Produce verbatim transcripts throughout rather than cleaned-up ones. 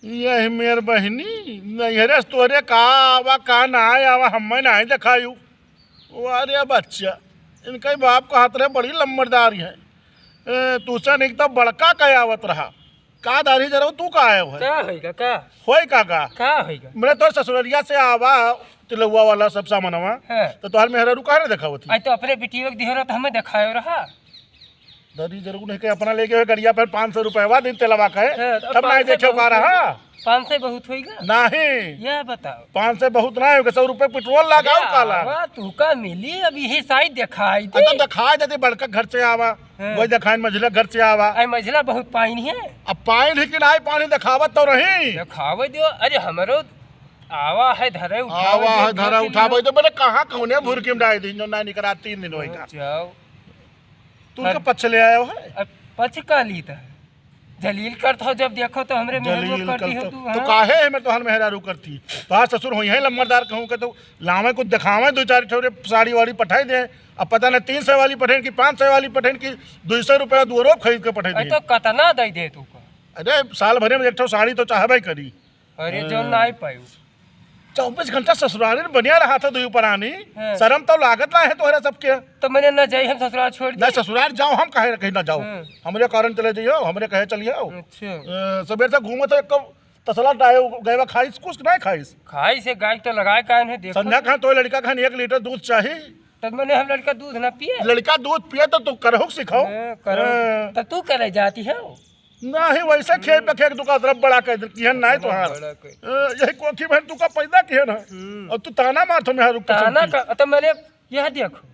यही मेर बहिनी, नैहरे से तोरे का आवा, का नाहीं आवा, हम्मे नाहीं देखायु। अरे बच्चा, इनके बाप कहत रहे बड़ी लम्बरदारी है। ए, तू से निक तो बड़का का आवत रहा। का दाढ़ी जरऊ, तू का आयो है? का होइगा, का? होई का, का? का होइगा? मने तोर ससुररिया से आवा, तिलौआ वाला सब सामानवा। हाँ। तो तोहार मेहरारू काहे ना देखावत ही? आई तो अपने बिटियो के दिहो रहा तो हमें देखायो रहा। दाढ़ी जरऊ नहीं के अपना लेके हुए गड़िया पर पाँच सौ रुपया दिन तेलवा का है। हाँ, तो तब नाहीं पाँच सौ देखे का बहुत रहा। होइगा। पाँच सौ बहुत होइगा? नाहीं। यह बताओ। पाँच सौ बहुत नाहीं होइगा, सौ रुपये पेट्रोल लगाओ अरे का लाग? आवा, तू का मिली, अब यही साइड देखाई दे। अच्छा, देखाई देती, बड़का घर से आवा, हाँ। वही देखाई, मझिला घर से आवा। आई मझिला बहुत पाइन है। अब पाइन ही कि नाहीं, पानी देखावत तो रही। देखावे दियो, अरे हमरो आवा है, धरे उठावे आवा दियो, है, धरे उठावे दियो, मैंने कहाँ कौने भुरकी में डाल दी, जो ना निकला तीन दिन होइगा। जाओ। तू उनके पछ ले आयो है? अब पछ का ली था? जलील करत हो, जब देखो तो हमरे मेहरुआ जलील करती हो करत तू, तो हाँ? काहे है मैं तोहर मेहरारू करती? तोहार ससुर होई है लम्बरदार कहूँ के तो लावे कुछ देखावे, दो चार ठौरे साड़ी वाड़ी पठाई दे। अब पता नहीं तीन सौ वाली पठेन की पाँच सौ वाली पठेन की दो सौ रुपया दुअरो खरीद के पठाई अरे दे। तो कतना दे दे तू का? अरे साल भरे में एक ठो साड़ी तो चाहबे करी। अरे, जौन हाँ। ना आई पायु। चउबीस घंटा ससुरारे में बनिया रहा था दुई परानी। हाँ। शर्म तो लागत ना है तोहरा सबके। तो मैंने ना जाई, हम ससुराल छोड़ ना दी। ससुराल जाओ, हम कहे कहीं ना जाओ। हाँ। हमरे कारण चले जाइयो, हमरे कहे चलियो। अच्छा। अ, सबेर से घूमत हो, एक तसला डायो, गएवा खाइस, कुछ ना खाइस। खाइस, गाय तो लगाए काहे नहीं, देखो। संध्या खान तो लड़का खान एक लीटर दूध चाही। तब मैंने हम लड़का दूध ना पिए। लड़का दूध पिए तो तू करहु सिखाओ। हाँ, करो। हाँ। तो तू करे जाती है? नाहीं, वैसे खेत पे खेत दुका तरफ बड़ा कह दे, किहन नाहीं तोहार। बड़ा कह ए, यही कोखी बहन तू का पैदा किहन है। हम्म। और तू ताना मार थो मेहरुआ ताना पसंद की। का, तो मैंने यह देखो,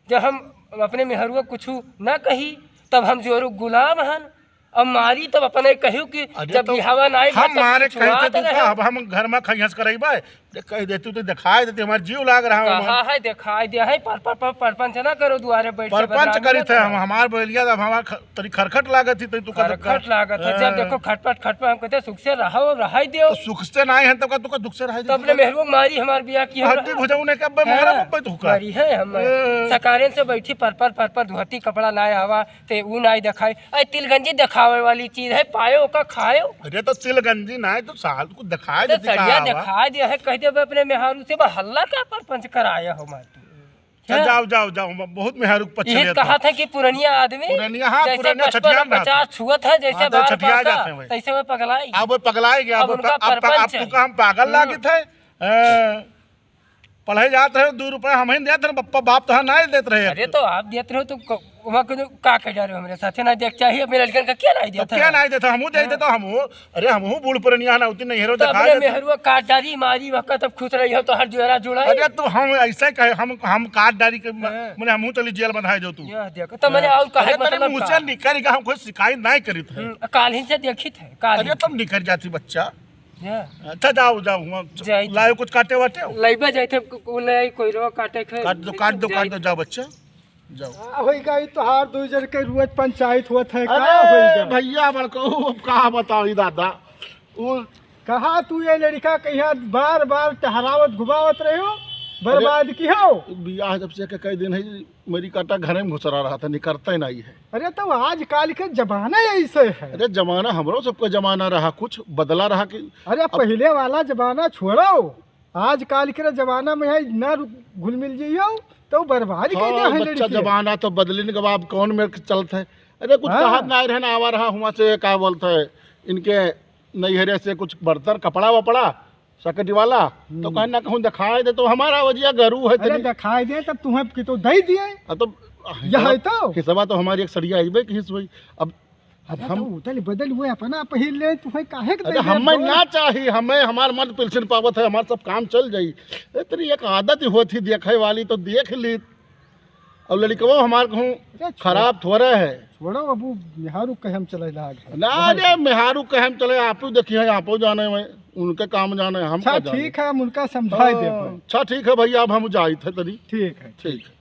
जब हम अपने मेहरुआ कुछ ना कही, तब हम जोरू गुलाम हन। अब मारी तब अपने कहियो कि अरे जब तो बिहावा नाहीं हम भा, तब मारे कुछ कहते बात तू रहे। का, अब हम घर में खइहस करइबे। जे कह देती तो दिखाई देती, हमार जीव लाग रहा है। कहा है, दिखाई दिया है, पर, पर, पर, परपंच ना करो, दुआरे बैठ के परपंच बदनामी करी ना थे हम, करो। हमार बैलिया अब हमार ख-, तनी खरखट लागत थी, तनी तू कहत खरखट लागत है, जब हाँ। देखो खटपट, खटपट, हम कहते सुख से रहो, रहाई दियो। तो सुख से नाहीं है, तो का, तू का दुख से रहाई तो दियो? अपने मेहरुआ मारी हमार बियाह की हड्डी भुजाऊ ने कब मारा हाँ, बब्बे तू का? मारी है हम। हाँ। सकारेन से बैठी पर, पर, पर, पर, धोती कपड़ा ना आवा, ते ऊ नाहीं देखाई। अरे तिलगंजी देखावे वाली चीज है, पायो ओका खायो। अरे तो तिलगंजी नाहीं तो साल कुछ देखाई तो देती सड़िया का आवा? देखाई दिया है, कह दे अपने मेहरारू से, बा हल्ला का परपंच कराया हो मार तू। चल हैं? जाओ, जाओ, जाओ, बहुत मेहरारू के पछ यही लेत कहा हो। था कि पुरनिया आदमी पुरनिया, हाँ, जैसे पुरनिया पचपन छठियान रहत पचास है। छुअत है, जैसे हाँ, तो बाल छठिया पाका, जाते हैं वही। तैसे वह पगलाई। अब वो पगलाई गया, अब अब उनका उनका, अब, अब परपंच तू है। का हम पागल हम्म। लागित है? हैं? पढ़े जात रहे, दो रुपया हमहीं देत रहे, बप्पा बाप तोहार नाहीं देत रहे। अरे तो आप देत रहे तो क-, वहाँ के जो का कह जा रहे हो हमरे साथे ना देख चाहिए, अपने लड़कन का क्या नाहीं तो देत क्या है? नाहीं देत है? हमहूँ देत हाँ। तो हमहूँ, अरे हमहूँ बूढ़ पुरनिया ना उतनी नैहरो तो दिखाई अपने देत। मेहरुआ काट डारी मारी वहाँ का तब खुश रही हो तो हर जोरा जुड़ा। अरे तो हम ऐसे कहे, हम, हम काट डारी के म-, हाँ। मने हमहूँ चली जेल बंधाए जो तू। यह देखो, तो मैंने हाँ। और कहे अरे तेरे मतलब मुँह से का? निकल गया, हम कोई शिकायत नाहीं करी थे। हम्म, काल ही से देखी थे, काल अरे ही। तब निकल जाती बच्चा। या। अच्छा, जाओ, जाओ, हुआं च-, जाई थे। लायो कुछ काटे वाटे हो? लइबे जाई थे, क-, क-, ले कोई रो काटे खे। काट दो, काट दो, जाई काट दो, थे। जाओ बच्चा, जाओ। का होई गई तोहार दू जन के रोज पंचायत होत है, का अरे होई गई? भैया, बड़को, अब का बताओ ई दादा, वो कहा तू ये लड़का कहिया बार बार टहरावत घुमावत रहे हो, अरे बर्बाद की हो। बियाह जब से के कई दिन है, मेरी काटा घरे में घुसरा रहा था, निकरते नहीं है। अरे, तो आजकाल के जमाना ऐसे है। अरे, जमाना हमरो सबके जमाना रहा, कुछ बदला रहा कि अरे, अब पहिले वाला जमाना छोड़ो, आजकाल के जमाना में है ना रु-, घुल मिल जइयो, तो बर्बाद कर हाँ, दिया है बच्चा, लड़के। जमाना तो बदलिन के बाद कौन में चलत है। अरे, कुछ हाँ। कहत ना रहे ना, आवा रहा हुआ से का बोलत है, इनके नैहरे से कुछ बर्तन, कपड़ा वपड़ा, सकटी वाला, तो हम्म। कहना कहूँ दिखाई दे, तो हमारा वजिया गरू है अरे तनी। दिखाई दे, तब तुम्हें कि तो दे दिए। हाँ, तो यह है तो। हिसवा तो हमारी एक सड़िया अइबे की हिस हुई। अब, अब अरे हम तो उतल बदल हुए, अपना पहिर ले, तुम्हें काहे के अरे दे दे हमें बोल? ना चाहिए, हमें हमार मन पिलसिन पावत है, हमार सब काम चल जाई। इतनी एक आदत ही होती देखे वाली, तो देख ली। और लड़कवा हमार कहूँ अरे छोड़। खराब थोड़े है। छोड़ो, अब वो मेहारू कहे हम चले लाग है। ना वही। रे, मेहारू कहे हम चले, आपो देखिए, आपो जाने में, उनके काम जाने, हम अच्छा, का जाने। ठीक है, हम उनका समझाई हाँ, देबे। अच्छा, ठीक है भैया, अब हम जाइत है तनी। ठीक है। ठीक है।